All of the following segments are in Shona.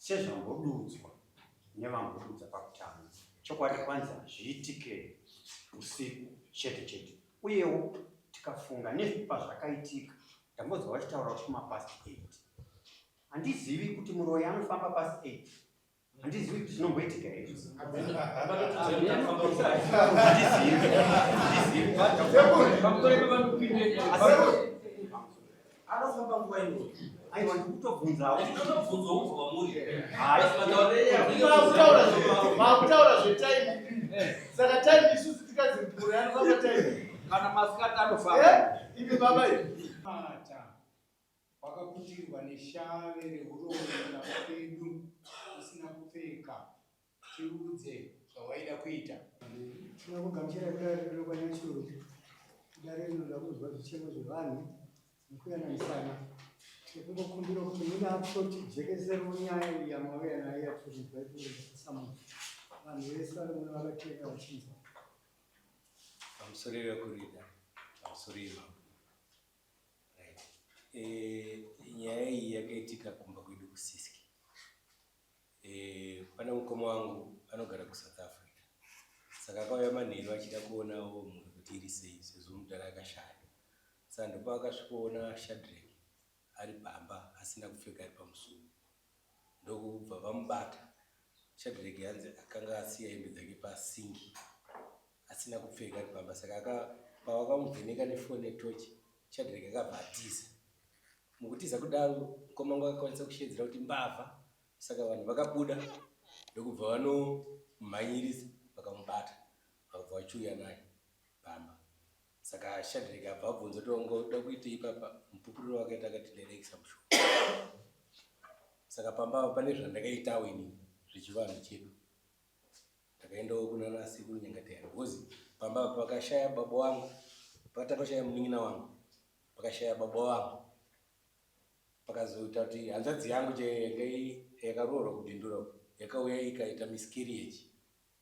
Sezvambodudzwa nevambodudza pakutanga, chokwadi kwanzi hazviitike usiku chete chete. Uyewo tikafunga nezvepazvakaitika, ndambonzwa vachitaura kuti kumapast 8. Handizivi kuti muroyi anofamba past 8. Handizivi kuti zvinomboitika here. Handizivi. Handizivi. Anofamba nguva iyoyo. Aiwa ndikutobvunzawo. Ndinotobvunzwa ubva kwamuri. Makutaura zvetime. Saka time isusu tikazi mvura anofamba time. Kana masikati anofamba. Imi baba imi. Mata wakaputirwa neshave rehuroyi pamba pedu usina kupfeka tiudze zvawaida kuita. Tinokugamuchira kudare rino kwaNyachuru. Dare rinoda kunzwa zvichemo zvevanhu nekuyananisana. Tikungokumbira kuti munyatsotijekeserewo nyaya iyi yamauya nayo yatiri kunzwa ikusamunhu. Vanhu vese vari muno vakateerera vachinzwa. Pamusoro vekurida, pamusoro imambo. Right. Eh, nyaya iyi yakaitika kumba kwedu kuSiski. Eh, pane mukoma wangu anogara kuSouth Africa. Saka akauya manheru achida kuonawo mhuri kuti iri sei sezvo mudhara akashaya. Saka ndopaakasvikoona Shadrack ari pamba asina kupfeka ari pamusuwo. Ndokubva vamubata. Shadrack hanzi akanga asiya hembe dzake pasingi asina kupfeka ari pamba saka aka pavakamuvheneka nefoni netochi Shadrack akabva atiza. Mukutiza kudaro mukoma wangu akakwanisa kusheedzera kuti mbavha saka vanhu vakabuda ndokubva vanomhanyirisa vakamubata vakabva vachiuya naye pamba saka Shadrack abva abvunza kuti wanga uda kuitei ipapa mupupuriro wakaita akati ndaida mushonga saka pamba apa pane zvandakaitawo inini zvechivanhu chedu Ndakaendawo kunana sekuru Nyangatayani because pamba apa pakashaya baba wangu, pakatanga kushaya munin'ina wangu, pakashaya baba wangu, pakazoita kuti hanzvadzi yangu chaiyo yanga yakaroorwa kuBindura uko yakauya ikaita miscarriage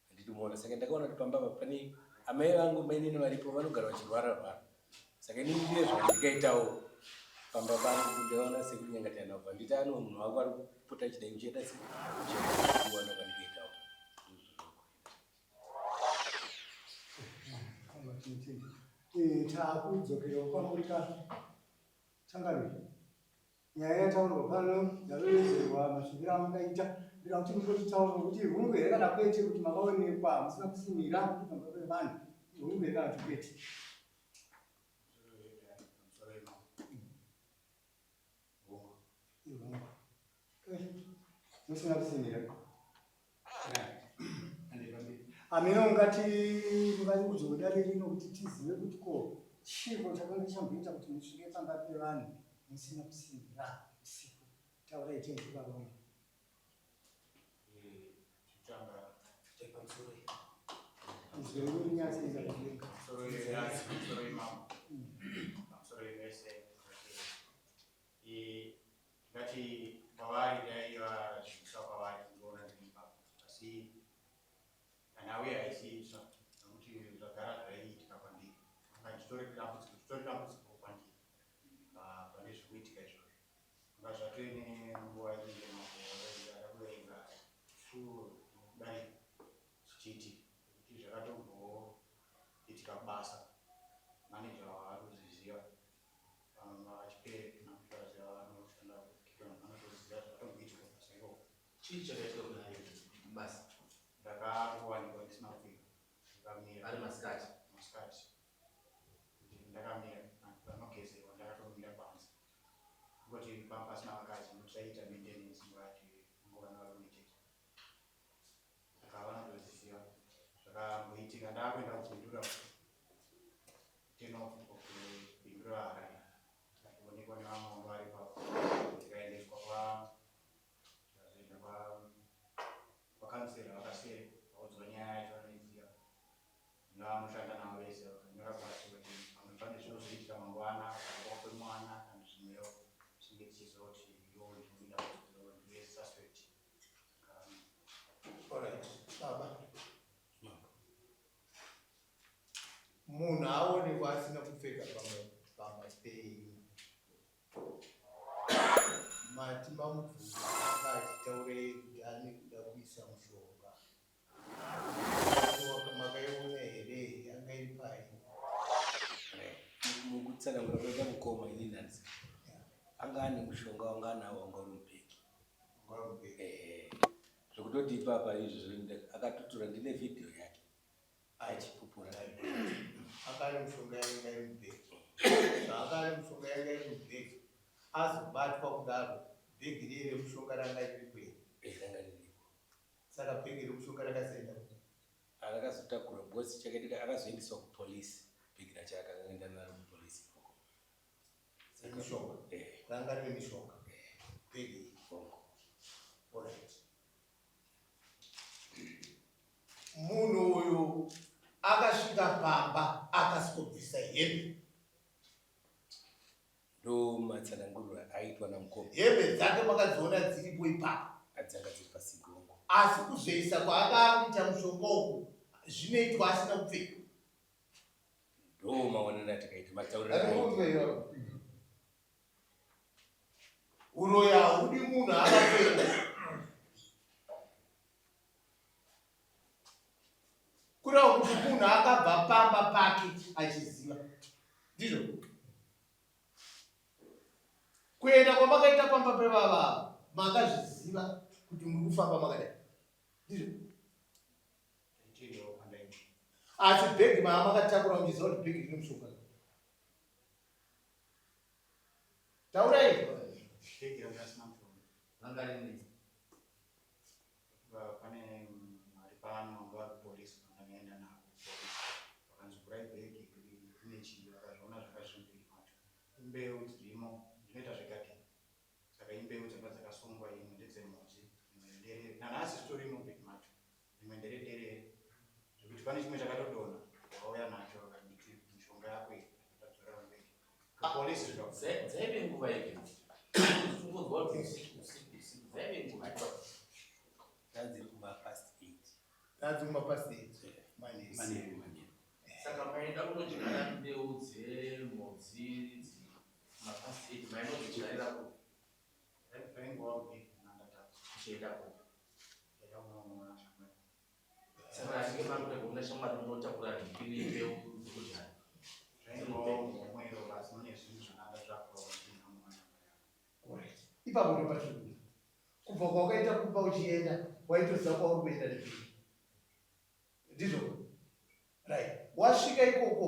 handiti muona. Saka ndakaona kuti pamba apa pane amai vangu mainini varipo vanogara vachirwara rwara, saka inini ndine zvandikaitawo pamba pangu. Ndakaona sekuru Nyangatayani vabva nditi ano munhu wako ari kupota achidai uchienda sei uchienda kwandikaitawo. Takudzokerawo kwamuri ka changamire. Nyaya yataurwa pano yaroredzerwa masvikiro amakaita ndoda kuti mutotitaura kuti hungu here kana kwete kuti makaonekwa musina kusimira muri pamba pevanhu hungu here kana kuti kwete. Musina kusimira. Ameno ungati ungati kuzodare rino kuti tizive kuti ko chiiko chakanga chamboita kuti musvike pamba pevanhu musina kusimira usiku. Taurai tenzi baba wangu. Izwi renyu rinyatsoita kudenga. Ndingati kwavari dai vazivisa kwavari kundiona ndiri ipapo asi kana auya haisi itsva nekuti zvagara zvaiitika kwandiri anga nditori dambudziko titori dambudziko kwandiri pane zvikuitika izvozvo anga zvatove nenguva inenge makore ndada kuverenga two kudarika zvichiitika nekuti zvakatomboitika kubasa manager waari kuzviziva Chii chakaitika kuna kubasa? Ndakawanikwa ndisina kupfeka. Ndakamira. Ari masikati. Masikati. Ndakamira panogezewa ndakatomira panze. Ngoti pasina vakadzi nokuti taiita maintenance mukati nguva nevarume chete. Saka vanotozviziva zvakamboitika ndakuenda kubindura turn off of Bindura Harare ndikaonekwa nevamwe vanga vari ipapo ndikaendeswa kwa ndikazoenda kwa kwakansela vakasere vaudzwa nyaya yacho vanoiziva nevanoshanda navo vese vakanyora pasi kuti pamwe pane zvinozoitika mangwana kuwa kwemwana kana zvimwewo tinenge tichiziva kuti iwo ndinoida kuti ndiwe suspect. Alright, baba. Yekuisa mushonga. Makaiona here yanga iri pai? Mukutsanangura kwaita mukoma ini nhanzi anga ane mushonga wanga anawo wanga uri mubhegi. Zvekutoti ipapa izvozvo akatotora ndine vhidhiyo yake achipupura. Anga ane mushonga yanga iri mubhegi. Zvaanga ane mushonga yanga iri mubhegi azobatwa kudaro bhegi riye remushonga ranga riripo here? Eh, ranga riripo. Saka bhegi remushonga rakazoenda kupi? Rakazotakura because chakaitika akazoendeswa kupolice bhegi racho akaenda naro kupolice ikoko. Remushonga? Eh. Ranga rine mishonga? Bhegi? Hongu. Alright. Munhu uyu akasvika pamba akasvikobvisa hembe. Ndomatsananguriro aitwa namukoma. Hembe dzake makadziona dziripo ipapo. Adzanga dziri pasigongo. Asi kuzoisa kwaanga akuita mushonga uku zvinoitwa asina kupfeka. Ndo maonero atakaita matauriro aitwa. Uroyi haudi munhu akapfeka. Kureva kuti munhu akabva pamba pake achiziva. Ndizvo. Kuenda kwamakaita pamba pevava ava makazviziva kuti muri kufamba makadai. Ndizvo. Asi bhegi maa makatakura muchiziva kuti bhegi rine mushonga. Taurai. Bhegi ranga risina mushonga. Ranga rine. Pane vari pano vanga vari kupolice vandakaenda navo kupolice vakanzi vhurai bhegi rine chii vakazviona zvanga zviri mubhegi macho imbeu dzirimo ndinoita zvegadheni saka imbeu dzanga dzakasungwa imwe ndedzemhodzi imwe nderere nanhasi zvitorimo mubhegi macho rimwe nderederere zvekuti pane chimwe chakatodonha vauya nacho vakanditi mishonga yako iyi ndatodzorera mubhegi kupolice zvika Dzaive nguva ipi? Kungonzwa kuti usiku usiku usiku dzaive nguva ipi? Dzadziri kuma past 8. Dzadziri kuma past 8. Manheru. Manheru manheru. Saka maida kunodyara mbeu dzemhodzi idzi kuma past 8 mainodzidyarira kupi? Raingova mubhegi mandatakura. Muchienda kupi? Ndaida kunoona shamwari. Saka achinge makuda kuona shamwari munotakura nhipiri mbeu dzekudyara. Zvaingova muhomwe asi mune zvinhu zvanga ndatakura ndinoona shamwari. Alright. Ipapo ndopatiri kuda. Kubva kwawakaita kumba uchienda waitoziva kwauri kuenda nebhegi. Ndizvo? Right. Wasvika ikoko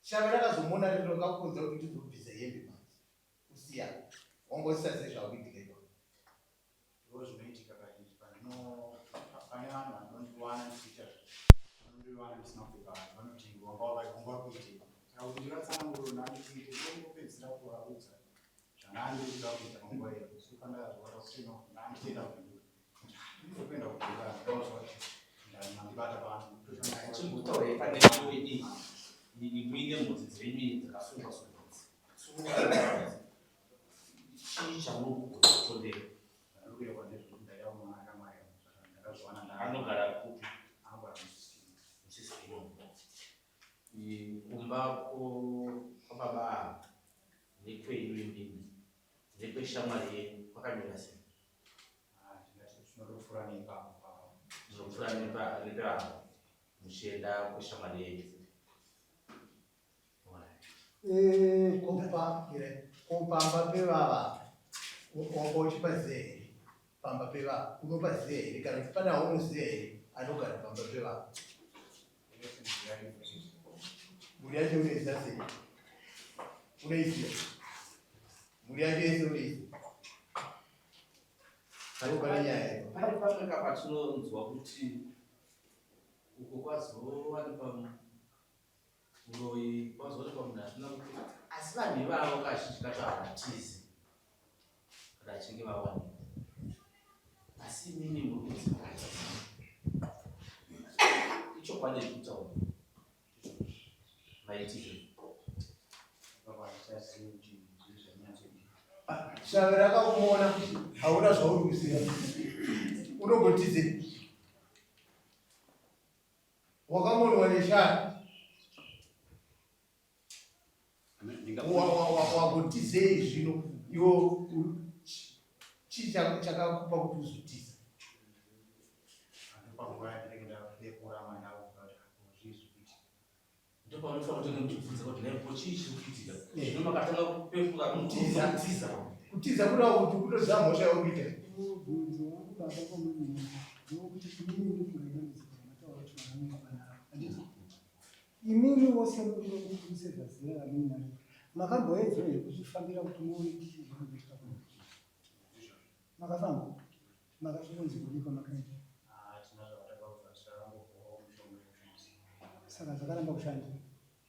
shave rakazomona riri rakakuudza kuti ndizobvisa hembe manje. Usiya. Wanga usisazive zvakuitika ipapo. Ndizvo zvinoitika kazhinji pandino pane vanhu vanondiwana ndichiita vanondiwana ndisina kupfeka vanhu vanoti wanga wanga wakuitei saka kuti ndivatsanangurire ndandichiite ndongopedzisira kuvaudza zvandandiri kuda kuita panguva iyo so pandakazoona kuti no ndandichienda kubindura ndinokuenda kubindura ndakauzwa kuti ndandibata pano Chimbotaurai pane iwe iyi muine mhodzi dzenyu iyi dzakasungwa sungwa idzi. Chii chamunogona kutondera? Anogara kupi? Musisitini. Kumba kwababa ava nekwenyu imimi nekweshamwari yenyu kwakamira sei? Tinopfuura nepapo muchienda kweshamwari yenyu. Eh, kopa ko pamba pevava wanga uchipaziva here pamba pevava unopaziva here kana kuti pane aunoziva here anogara pamba pevava mhuri yacho unoiziva sei unoiziva mhuri yacho yese unoiziva pane nyaya Pane pamwe kapatinonzwa kuti uko kwazowanikwa uroyi kwazowanikwa munhu asina kupfeka asi vanhu ivavo kazhinji kacho havatizi kana achinge vawanikwa asi imimi muri kuti vakatiza ichokwadi zvekutaura maitike Shave rakakuona hauna zvauri kuziva unogotizei wakamonwa neshaya wagotizei zvino iwo chii chakakupa kuti uzotiza? Ndopanguva yandinenge ndapepura mwana wangu kuti zvii zviri kuitika. Ndopaunofanira kutanga kuchibvunza kuti nhai ko chii chiri kuitika? Zvino makatanga kupepuka Kutiza. kutiza. Kutiza kureva kuti kutoziva mhosva yauri kuita. Mubvunzo wangu baba kwamuri ndewekuti imimi ndofunga dambudziko ramataura kuti vana vana handiti imimi vose museva zera ramuinaro makamboedzwa here kuzvifambira kuti muone kuti chii zviri kuitika kuno? Makafamba makasvikonzi kudii kwamakaenda? Hatina zvatakaudzwa takangopuwawo mishonga yekushandisa. Saka zvakaramba kushanda?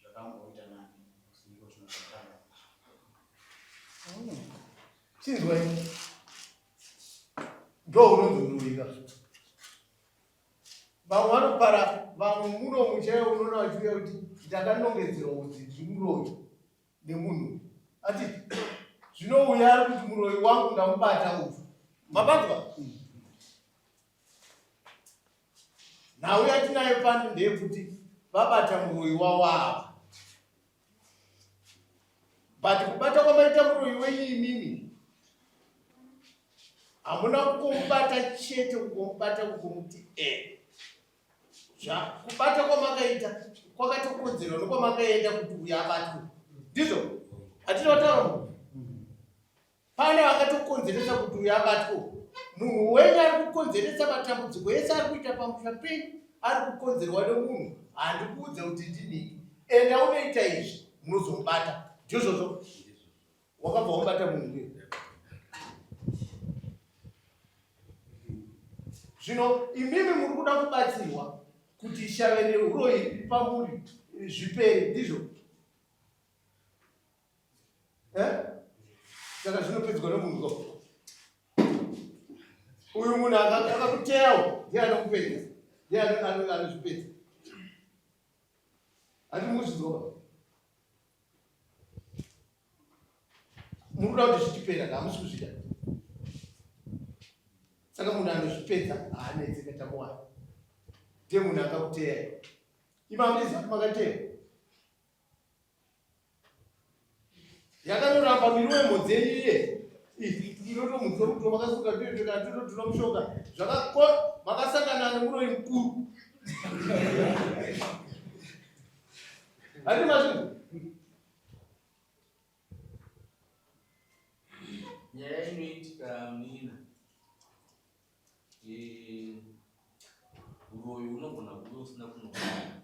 Zvakamboita nani asi iko zvino zvatanga. Oh. Chinzwai. Ndo unonzi unoika. Vamwe vanopara vamwe muno muchaiwo unoona vachiuya kuti ndakanongedzerwa kuti ndiri muroyi nemunhu ati zvino uya ari kuti muroyi wangu ndamubata uyu mabatwa nhau yatinayo pano ndeyekuti vabata muroyi wawava but kubata kwamaita muroyi wenyu imimi hamuna kungomubata chete kungomubata kungomuti e eh. Kubata kwamakaita kwakatokodzerwa nokwamakaenda kuti uyo abatwe. Ndizvo? Hatina kutaura pane vakatokonzeresa kuti uyo abatwe. Munhu wenyu ari kukonzeresa matambudziko ese ari kuita pamusha penyu ari kukonzerwa nemunhu. Handikuudze kuti ndiniki. Enda unoita izvi munozomubata. Ndizvozvo. Wakabva wabata munhu uye. Zvino imimi muri kuda kubatsirwa kuti shave rehuroyi riri pamuri zvipere, ndizvo? Eh? Saka zvinopedzwa nemunhu ko. Uyu munhu akakuteyawo ndiye anokupedza, ndiye anozvipedza. Handimuzvidzoka. Muri kuda kuti zvichipera hamusi kuzvida. Saka munhu anozvipedza haanetseka tamuwana. Ndiye munhu akakuteya. Ima hamuziva kuti makateya. Yakanoramba miriwo mhodzi yenyu iye. Inotomudzoro makasuka tototora mushonga. Zvakako makasangana nemuroyi mukuru. Handi mazvinhu. Nyaya inoitika munin'ina uroyi unogona kuve usina kunokwana.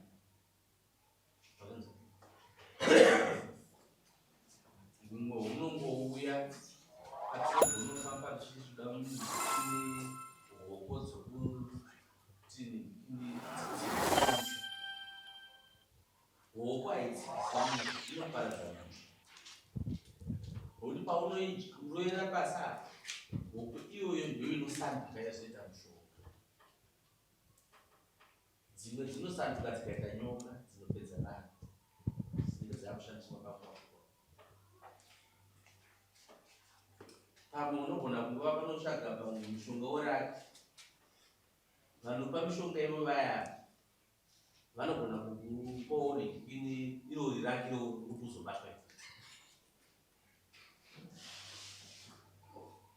Zvakanzi humwe hunongouya asi hunofamba tichida munhu hoko dzokuti Hoko haitsikisi munhu, inoparadza munhu. Nokuti paunoirovera pasi apa, hoko iyoyo ndiyo inosanduka yozoita mushonga. Dzimwe dzinosanduka dzikaita nyoka dzinopedza vanhu, dzinenge dzakushandiswa pakuakwa. Pamwe unogona kuva panotsvaga pamwe mushonga weraki, vanopa mishonga ivo vaya vanogona kukupawo nekwini irori raki rokuti uzobatwa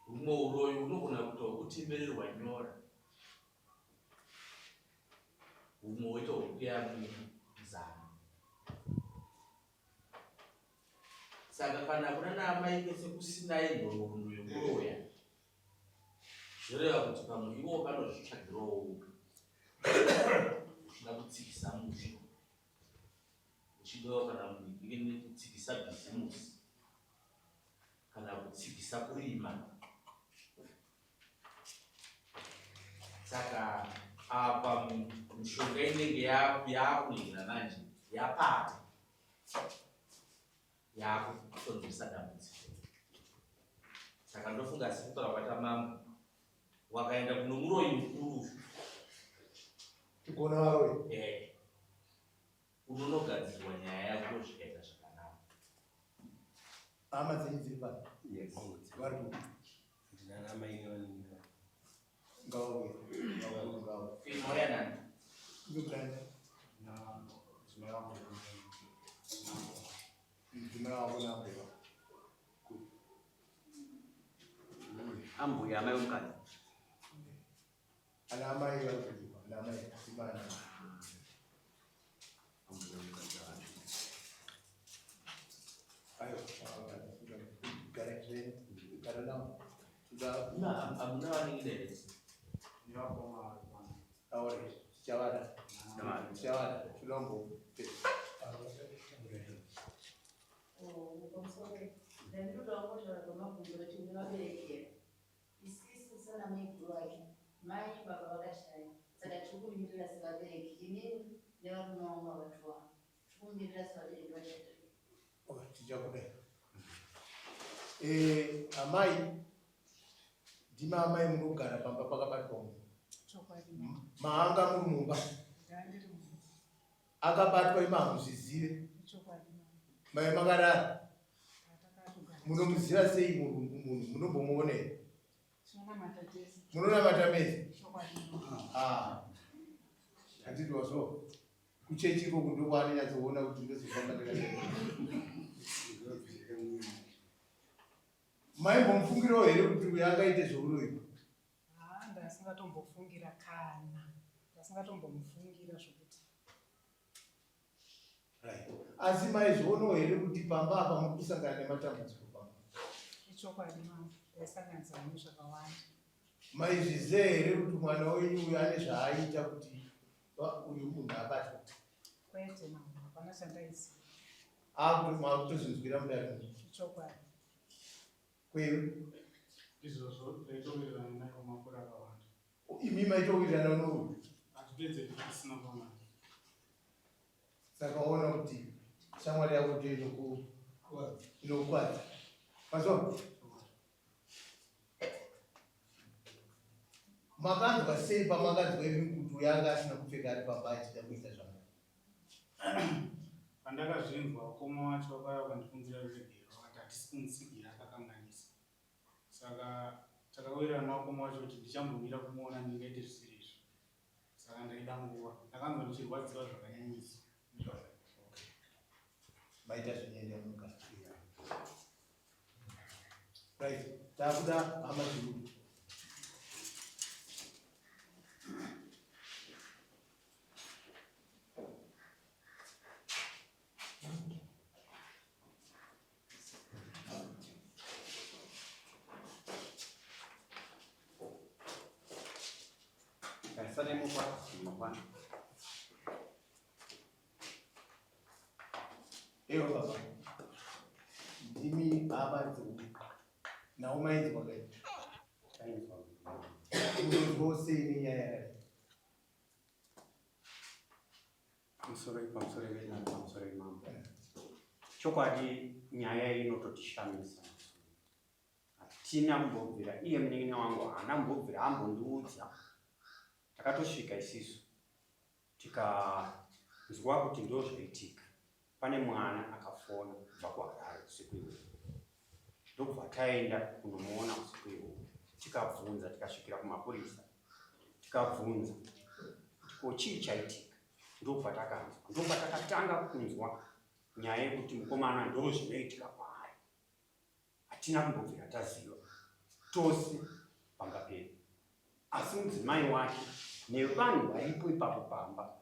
humwe uroyi unogona kuita wekutemererwa nyora humwe woita wekuyamwira zano saka kana kuna naamai kwese kusinai nhoroondo yekuroya Zvoreva kuti pamwe ivo vanozvitsvagirawo woga uchida kutsikisa musha uchidawo kana kutsikisa bhizimusi kana kutsikisa kurima saka apa mishonga inenge yakuingira manje yapata yakukonzeresa dambudziko saka ndofunga sekutaura kwaita mambo wakaenda kuno muroyi mukuru tigona varoyi eh unonogadzirwa nyaya yako zvikaita zvakanaka hama dzenyu dziri pano yes vari kupi ndinana mai nevanin'ina ngavauye vakuru ngavo mauya nani ndokuranda Mudzimai wangu mudzimai wako naambuya Ambuya amai vomukadzi. Ana amai vari kudiwa. Namai simana. Aiwa, gara zvenyu, gara navo. Hamuna vanin'ina here? Nevakoma vari pano. Aore, tichavada. Tichavada, tinombo. Ndandinoda kungotaura pamabvunzo kuti nevabereki here. Isisu sana maiguru ake, mai baba vakashaya. Saka tiri kumirira sevabereki, inini nevarume vangu vavatuwa. Tiri kumirira sevabereki vaShadrack. Oh, tichakudai. Amai, ndima amai munogara pamba pakabatwa munhu. Chokwadi. Maanga muri mumba. Ndandiri mumba. Akabatwa imi hamuzvizive. Chokwadi mama. Mai makarara. Takatogara. Munomuziva sei munhu munhu munombomuona here? Tinonamata tese. Munonamata mese? Chokwadi mama. Ah. Handiti wazvo. Kuchechi ikoko ndokwaanonyatsoona kuti ndozofamba ndakadai. Maimbomufungirawo here kuti uyu angaite zveuroyi? Haa ndasingatombofungira kana. Ndasingatombomufungira zvokuti. Right. Asi maizvionawo here kuti pamba apa muri kusangana nematambudziko pamba? Ichokwadi mama. Ndaisanganisana nezvakawanda. Maizviziva here kuti mwana wenyu uyu ane zvaaita kuti uyu munhu abatwe? Kwete mama, hapana chandaiziva. Maakutozvinzwira mudare. Ichokwadi. Kwewe? Izvozvo ndaitowirirana naye makore akawanda. Imi maitowirirana nouyu? Hatipedze tisina kuonana. Saka waona kuti shamwari yako ndiyo inokukwadza. Mazwa? Makanzwa sei pamakanzwa imi kuti uyu anga asina kupfeka ari pamba achida kuita zvakanaka? Pandakazvinzwa vakoma vacho vakauya vakandikumbira ruregerero vakati hatisi kumutsigira akakanganisa. Saka takawirirana navakoma vacho kuti ndichambomira kumuona ndingaite zvisiri izvo. Saka ndaida nguva. Ndakanzwa ndichirwadziwa zvakanyanyisa. Maita zvinyanya muka. Right, takuda hama dzikuru. Eyo baba, ndimi hama dzikuru. Nawo mainzwa kai? Munonzwawo sei nenyaya yakadai? Pamusoro pamusoro venyaya, pamusoro mambo. Chokwadi nyaya iyi inototishamisa. Hatina kumbobvira, iye munin'ina wangu haana kumbobvira ambondiudza. Takatosvika isisu tikanzwa kuti ndo zvaitika. Pane mwana akafona kubva kuHarare usiku iwowo. Ndobva taenda kunomuona usiku iwowo. Tikabvunza, tikasvikira kumapurisa. Tikabvunza kuti ko chii chaitika. Ndobva takanzwa. Ndobva takatanga kunzwa nyaya yekuti mukomana ndo zvinoitika kwaari. Hatina kumbobvira taziva tose pamba pedu. Asi mudzimai wake nevanhu varipo ipapo pamba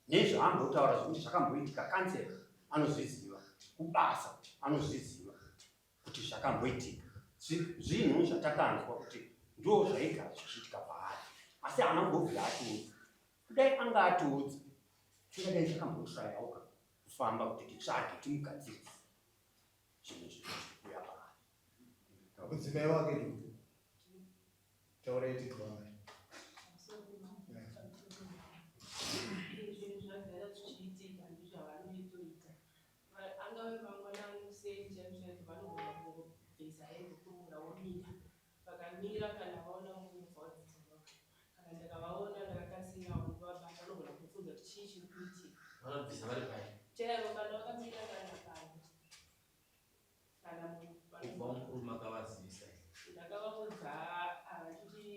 nezvaambotaura zvekuti zvakamboitika kanseri anozviziva, kubasa anozviziva kuti zvakamboitika. Zvinhu zvatakanzwa kuti ndo zvaigara zvichiitika paari, asi haana kumbobvira atiudza. Kudai anga atiudza, tingadai takambotsvayawo kufamba kuti titsvage timugadzirise zvinhu zviri kuuya paari. Mudzimai wake ndi taurai tinzwa mai. Zvinhu zvagara zvichiitika ndizvavanoitoita. Angave mangwanani kuseni chaizvo chaizvo vanogona kungobvisa hembe kurura womira. Vakamira kana vaona munhu vaodzidza. Kana ndakavaona ndakakasira kuvabata vanogona kubvunza kuti chii chiri kuitika. Vanobvisa vari pai? Chero kana vakamira kana panze. Kana munhu Kubva mukuru makavazivisa here? Ndakavaudza vachiti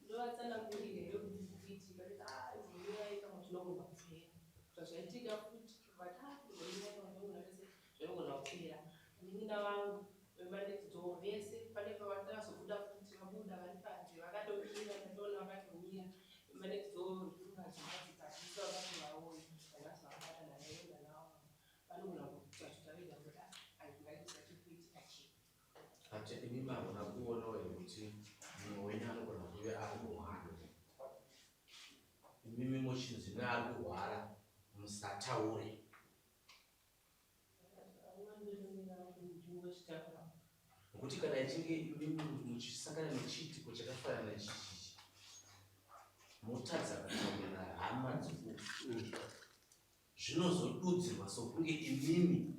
ndovatsanangurira here kuti zviri kuitika. Ndikati ah imbonirai pamwe zvinogona kupera. Zvazvaitika futi vati ah imbonirai pamwe zvinogona kuita zvinogona kupera. Munin'ina vangu vemanext door vese pane pavakazobuda futi vabuda vari panze vakatomira ndatoona vakatomira vemanext door. hamuna kuonawo here kuti mumwe wenyu anogona kuve ari kurwara imimi mochinzi neari kurwara musataure Nokuti kana ichinge imimi muchisangana nechiitiko chakafanana nechichichi motadza kutaurira hama dzekufu zvinozodudzirwa sokunge imimi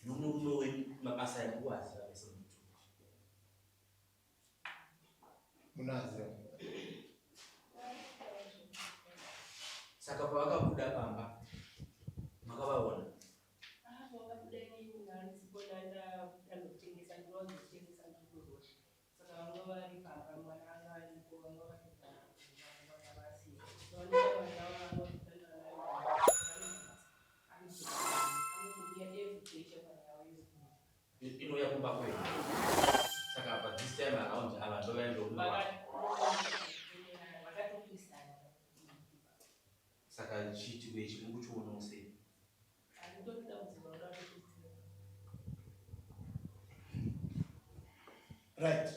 nomurume wenyu mabasa ekuwaziva vese mutupo Munaziva. Saka pavakabuda pamba makavaona? Ah, vakabuda inini ndandisipo ndandotengesa ndinozotengesa ndikuroshi. Saka vanga vari pamba mwana anga aripo vanga vatogara vanga vasiya. Vanoita mwana wavo vanotandara naye. Anotouya every day shamwari yavo yekuma. Inouya kumba kwedu. Saka apa this time around ava ndovaenda kumba. Vakatopesana. Saka chiitiko ichi muri kuchionawo sei? Handitori dambudziko rinoda kututsira. Right.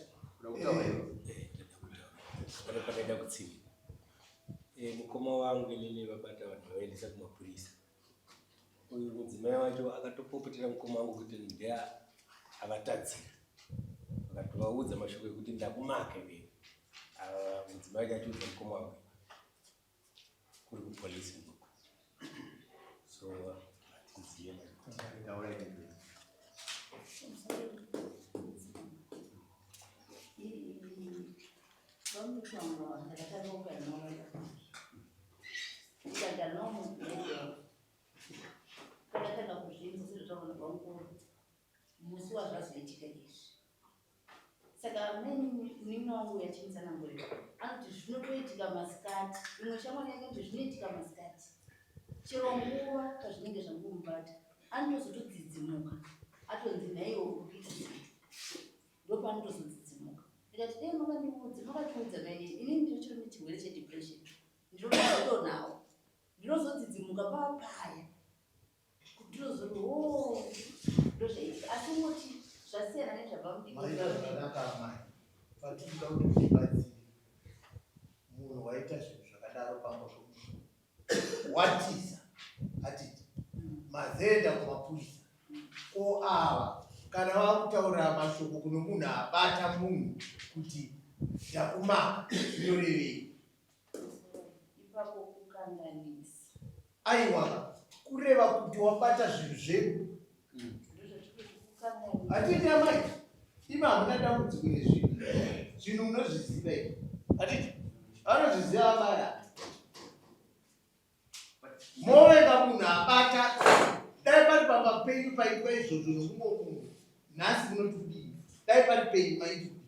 Pane pakaida kutsivira. Eh, mukoma wangu inini vabata vanhu vavaendesa kumapurisa. Uyu mudzimai wacho akatopopotera mukoma wangu kuti ndiye avatadzira. Vakatovaudza mashoko ekuti ndakumaka iwewe. Ah, mudzimai wacho achiudza mukoma wangu kuri kupolice ndiko. So hatizive manje kuti Taurai nemi. Vamutaura ndakatanga kugara navo ndikagara navo mubhedha ndakatanga kuzvinzwa sezvataona bamukuru musi wazvazoitika izvi saka munin'ina wangu uyo achimutsanangurira anoti zvinotoitika masikati imwe shamwari yake kuti zvinoitika masikati chero nguva pazvinenge zvangomubata anotozotodzidzimuka atonzi nhaiwo uri kuita sei ndopanotozodzidzimuka ndikati dai makandiudza makatiudza mainini inini ndinochiri nechirwere chedepression ndinotonawo ndinozodzidzimuka papaya ndinozoti ho ndozvaitika asi ungoti zvasiyana nezvabva Maita zvakanaka amai. Patinoda kuti mutibatsire. Munhu waita zvinhu zvakadaro pamba pomunhu. Watiza. Hatiti. Mazoenda kumapurisa. Ko ava kana vakutaura mashoko kuno munhu abata munhu kuti ndakumaka zvinorevei? Ipapo kukanganisa. Aiwa kureva kuti wabata zvinhu zvedu. Hatiti amai, imi hamuna dambudziko nezvinhu. Zvinhu munozviziva imi. Hatiti? Vanozviziva amai ava. Movenga munhu abata dai pari pamba penyu paitwa izvozvo nomumwe munhu nhasi munoti kudii? Dai pari penyu maiti kudii?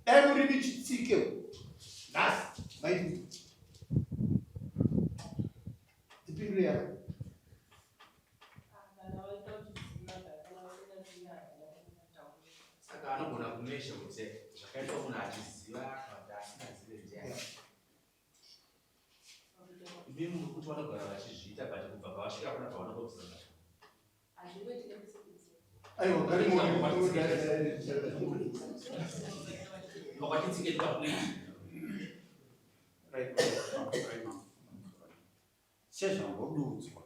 Dai muri michitsike nhasi maiti kudii? Tipindure yako. Saka anogona kumesha kuti zvakaitwa munhu achiziva kana kuti asingazive ndiani. Imi muri kuti vanogara vachizviita but kubva pavasvika kuna pavanongobvisa mashoko. Aiwa, gari Pakwatitsike pakuita. Right, right, ma'am. Sezvambodudzwa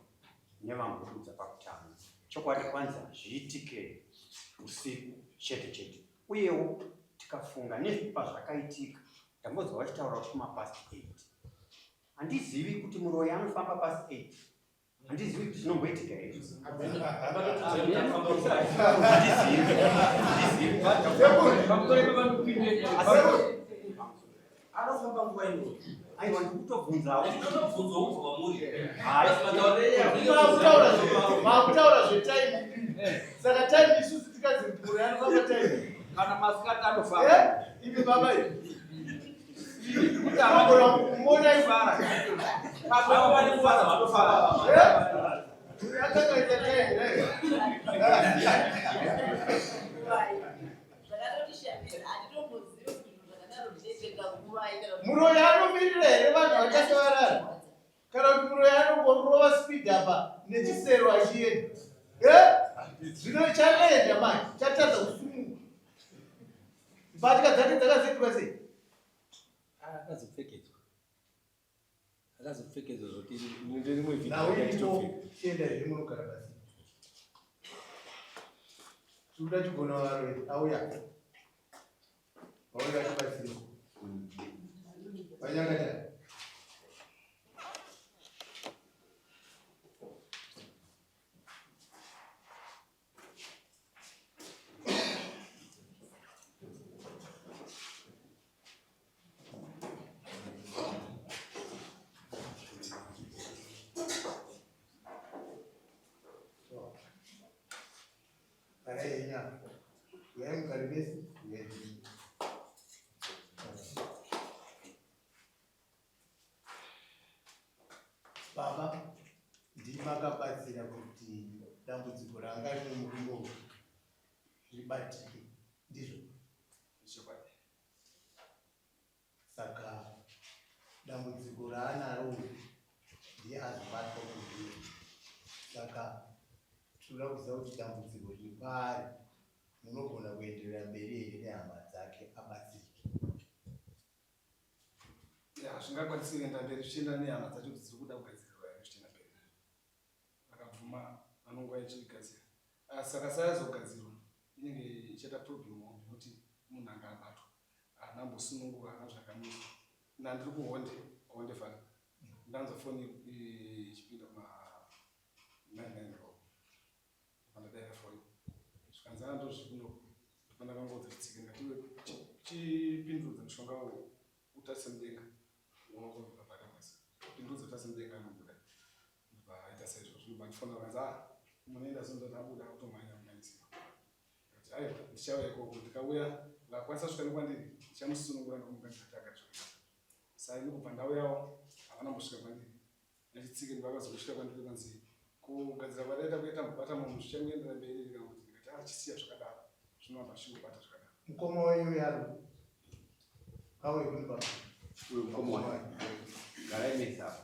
nevambodudza pakutanga, chokwadi kwanzi hazviitike usiku chete chete. Uyewo tikafunga nezvepazvakaitika, ndambonzwa vachitaura kuti kumapast 8. Handizivi kuti muroyi anofamba past 8. Handizivi kuti zvinomboitika here. Handizivi. Handizivi. Anofamba nguva iyoyo. Aiwa ndikutobvunzawo. Ndinotobvunzwa ubva kwamuri. Makutaura zvetime. Saka time isusu tikanzi mvura yanofamba time. Kana masikati anofamba. Imi baba imi. Unogona kumona ifara. Pamwe pane kufara vanofara. Akakaita time. Muroyi anomirira here vanhu vachange varara kana kuti muroyi anongorova speed apa nechisero achienda eh? Zvino chalenda manje chatadza kusumuka. Mbatya dzake dzakazoitwa sei? Akazopfekedzwa. Akazopfekedzwa zvoti rimwe vhiki Nhau iripo chienda here munogara pasi. Tikuda chigona varoyi auya. Vauya tibatsire. Vanyangata. Baba ndimakabatsira kuti dambudziko ranga rine murume uyu ribatike ndizvo Chokwadi. Saka dambudziko raanaro uyu ndiye azobatwa kuziva. Saka tinoda kuziva kuti dambudziko riri paari munogona kuenderera mberi here nehama dzake abatsirike. Ya, zvingakwanisi kuenda mberi zvichienda nehama dzacho kuti dziri kuda kugadzirirwa here zvichienda mberi. Vakabvuma vanonguva ichigadzira. Ah, saka sayazogadzirwa inenge ichaita problem hombe nekuti munhu anga abatwa haana mbosunungurwa haana zvakamiswa. Nandiri kuhonde, kuhonde fana. Ndanzwa foni ichipinda kuma 99 o'clock. Pandadaira foni. Zvikanzi ah ndozviri kuno. Ndopandakangoudza chitsike ndikati iwe chipindurudza mushonga uwu utarise mudenga. Unoona pasi. Pindurudza utarise mudenga anobuda. Ndobva aita saizvozvo ndobva andifonera akanzi ah munoenda so ndabuda kutomhanya kumhanyisira. Ndikati aiwa ndichauya ikoko ndikauya vakakwanisa kusvika nekwandiri ndichamusunungura ndokumugadzira kuti agare zvakanaka. Saka ini kubva ndauyawo havana kumbosvika kwandiri. Nechitsike ndovakazongosvika kwandiri kwanzi kugadzira kwataita kuita mubata munhu zvichangoendera mberi here kana kuti ndikati ah chisiya zvakadaro zvinoramba zvichingobata zvakadaro. Mukoma wenyu yaro auye kuni baba. Uyu mukoma wangu. Garai mese apa.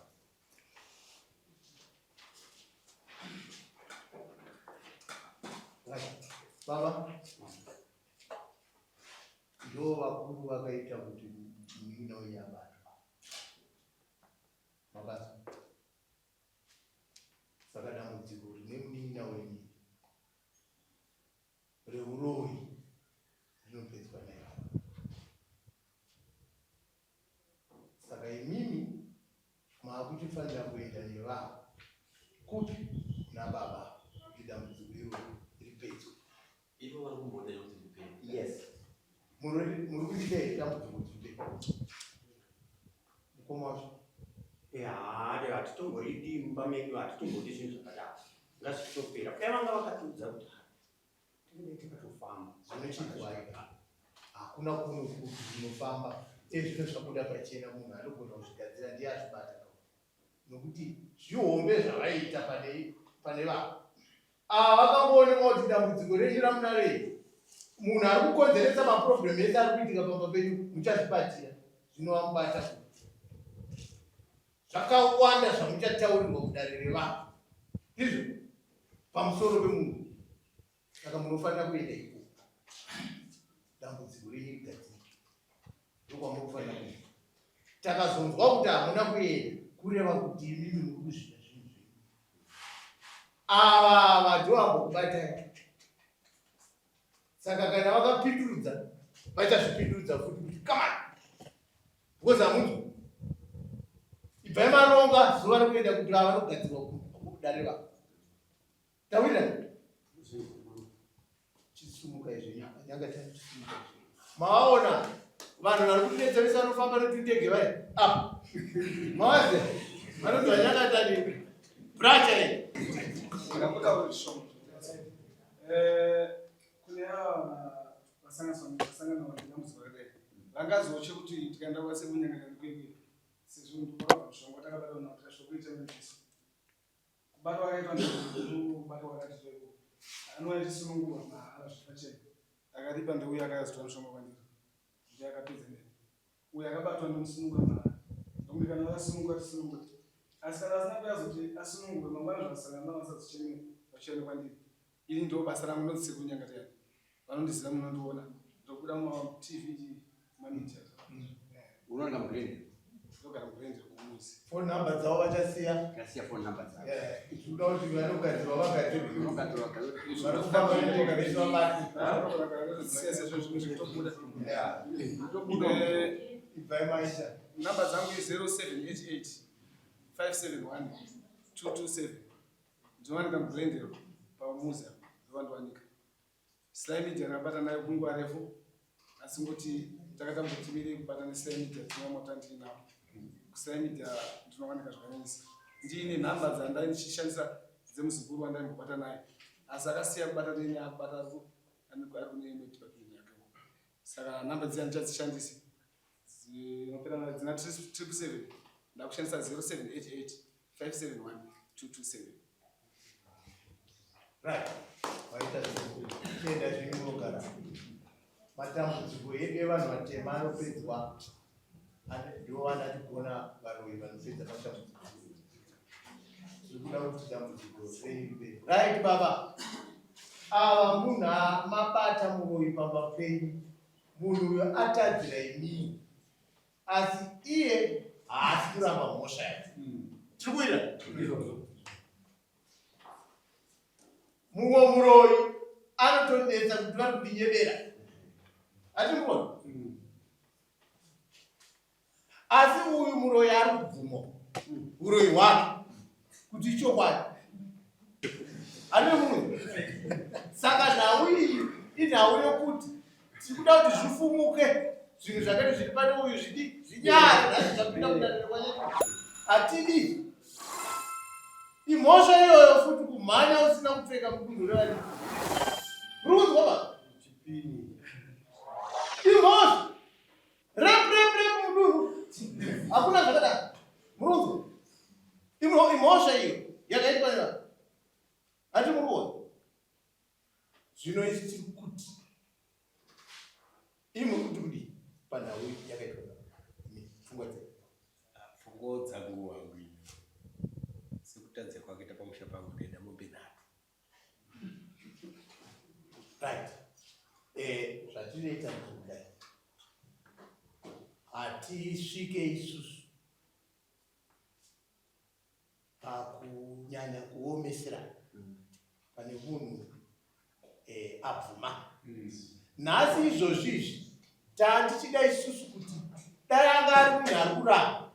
Baba ndo vakuru vakaita kuti munin'ina wenyu abatwa. Makazwa? Saka dambudziko rine munin'ina wenyu reuroyi rinopedzwa naye. Saka imimi maakuchifanira kuenda nevanhu kupi kuna baba kuti dambudziko iroro ripedzwe. Ivo vari kumboda kuti ripere. Yes. Muri kuita here dambudziko kuti ripere? Mukoma wacho. Haa, hatitomboridi mumba medu, hatitombodi zvinhu zvakadaro. Ngazvitopera. Kudai vanga vakatiudza kuti tinenge tikatofamba. Zvinochidzwai. Hakuna kuno kuti zvinofamba. Ezvino zvabuda pachena munhu anogona kuzvigadzira ndiye azvibata. Nokuti zvihombe zvavaiita pane pane vanhu. Ava vakangoonekwa kuti dambudziko renyu ramunaro iri munhu ari kukonzeresa maproblem ese ari kuitika pamba penyu muchazvibatira zvinovamubata kuti zvakawanda zvamuchataurirwa kudare revanhu ndizvo pamusoro pemunhu saka munofanira kuenda ikoko dambudziko renyu rigadzirike ndokwamunofanira kuenda takazonzwa kuti hamuna kuenda kureva kuti imimi muri kuzvida zvinhu zvenyu ava ava ndovambokubatai saka kana vakapindurudza vachazvipindurudza futi kuti kamani because hamunzwi ibvai maronga zuva rekuenda kuti ava vanogadzirwa kudare vavo Tawira. Chisumuka izvi nyanga chisumuka izvi. Maona vanhu vari kutinetsa vese vanofamba netundege vai. Ah. Mawaze. Vanonzwa nyanga tani. Bracha iyi. Ndakutaura zvishoma. Eh kune ava vasangana nedambudziko rakadai. Vangazoche kuti tikaenda kwasekunyanga kwekwe sezvo ndikuona mushonga takabata nawo tikasvika kuita nesu. Kubatwa kwakaitwa ndikubatwa kwakati zveko. Anouya achisunungurwa mahara zviri pachena. Akaripa ndeuya akazotora mushonga kwandiri. Ndiye akapedza neni. Uyo akabatwa ndomusunungura mahara. Ndokuti kana vasununguka tisununguke. Asi kana vasina kuuya azoti asunungurwe mangwana zvasangana navo vasazochemera vachienda kwandiri. Ini ndo basa rangu ndonzi Sekuru Nyangatayani. Vanondiziva munondiona. Ndobuda mumatv mamedia. Unoona mugreen? Ndogara mugreen kumuzi. Phone number dzavo vachasiya. Vachasiya phone number dzavo. Yeah. Tinoda kuti vanogadzirwa vagadzirwe. Vanogadzirwa vagadzirwe. Vari kufamba nengoka vese vabate. Siya sezvo zvimwe zvekutobuda. Yeah. Ibvai maita. Number dzangu i 0788 571 227. Ndinowanika muGlendale pamuzi apa ndovandiwanika. Sly Media ndakabata nayo kunguva refu asi ngoti takatamboti mirei kubata neSly Media tine vamwe vatandiri navo. KuSly Media ndinowanika zvakanyanyisa. Ndiine nhamba dzandai ndichishandisa dzemuzukuru wandaimbobata naye asi akasiya kubata neni akubata ari kune imwe department yake. Saka nhamba dziya ndichadzishandisi dzinopera dzina 777 ndakushandisa 0788 571 227. Right. Waita zvekuenda zvenyu munogara. Matambudziko edu evanhu vatema anopedzwa ndivo vanatigona varoyi vanopedza matambudziko. Tiri kuda kuti dambudziko renyu ripere. Right baba. Ava munhu mabata muroyi pamba penyu. Munhu uyo atadzira imii. Asi iye haasi kuramba mhosva yake. Tiri kuita? Mumwe muroyi anotonetsa kuti vari kundinyebera. Hatikuona? Asi uyu muroyi ari kubvuma uroyi hwake kuti ichokwadi. Ane mumwe. Saka nhau iyi inhau yokuti tiri kuda kuti zvifumuke zvinhu zvakati zviri pane uyu zvidi zvinyare nhasi zvapinda mudariro kwanyanya. Hatidi imhosva iyoyo futi kumhanya usina kupfeka mudunhu revari. Muri kunzwa ba? Imhosva. Rep rep rep mudunhu. Hakuna zvakadaro. Muri kunzwa? Imhosva iyo yakaitwa nevanhu. Hati muri kuona? Zvino isu tiri kuti imwe kuti kudii panhau yakaitwa imi pfungwa dzenyu. Pfungwa dzangu wangu ini sekutadza kwakaita pamusha pangu ndaida mombe nhatu. Right. Eh, zvatinoita ndezvekudai. Hatisvike isusu pakunyanya kuomesera pane munhu eh, abvuma nhasi izvozvi izvi taatichida isusu kuti dai anga ari munhu ari kuramba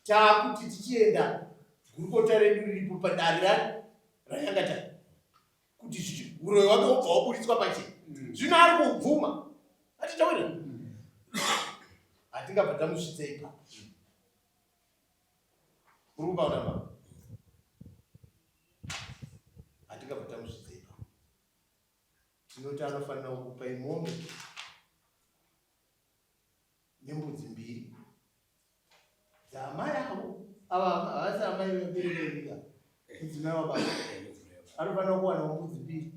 taakuti tichienda gurukota redu riripo padare rani ranyangatani kuti uroyi wake wobva waburitswa pachena mm. zvino ari kubvuma atitaurira mm. hatingabva tamusvitsa ipapo uri kupaona baba hatingabva tamusvitsa ipapo tinoti anofanira kukupa imombe nembudzi mbiri dzaamai avo ava havasi amai vabereka mudzimai wababa anofanira kuwana mbudzi mbiri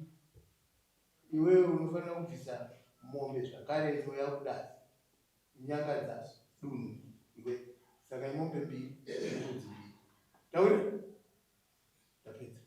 iwewe unofanira kubvisa mombe zvakare inouya kudasi nyangadza dunhu iwe saka imombe mbiri nembudzi mbiri taura Ndapedza.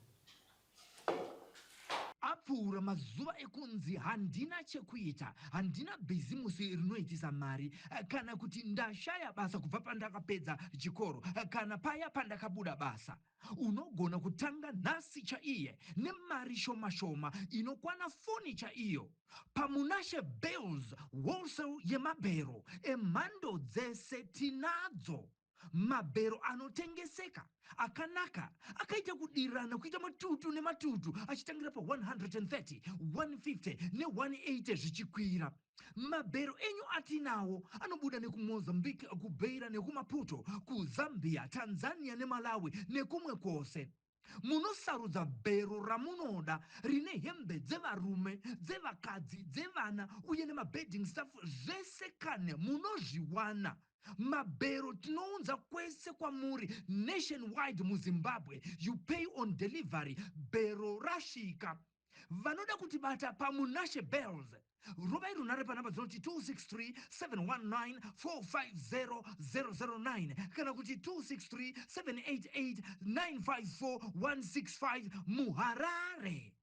Apfuura mazuva ekunzi handina chekuita, handina bhizimusi rinoitisa mari, kana kuti ndashaya basa kubva pandakapedza chikoro kana paya pandakabuda basa. Unogona kutanga nhasi chaiye nemari shoma-shoma inokwana foni chaiyo. PaMunashe Bales Wholesale yemabhero emhando dzese tinadzo. Mabhero anotengeseka akanaka akaita kudirana kuita matutu nematutu achitangira pa 130, 150 ne180 zvichikwira. Mabhero enyu atinawo anobuda nekuMozambique, kuBeira nekuMaputo, kuZambia, Tanzania neMalawi nekumwe kwose. Munosarudza bhero ramunoda rine hembe dzevarume, dzevakadzi, dzevana uye nemabedding stuff zvese kane munozviwana. Mabhero tinounza kwese kwamuri nationwide muZimbabwe. You pay on delivery bhero rasvika. Vanoda kutibata paMunashe Bells. Rovai runhare panhamba dzinoti 263 719 450 009 kana kuti 263 788 954 165 muHarare.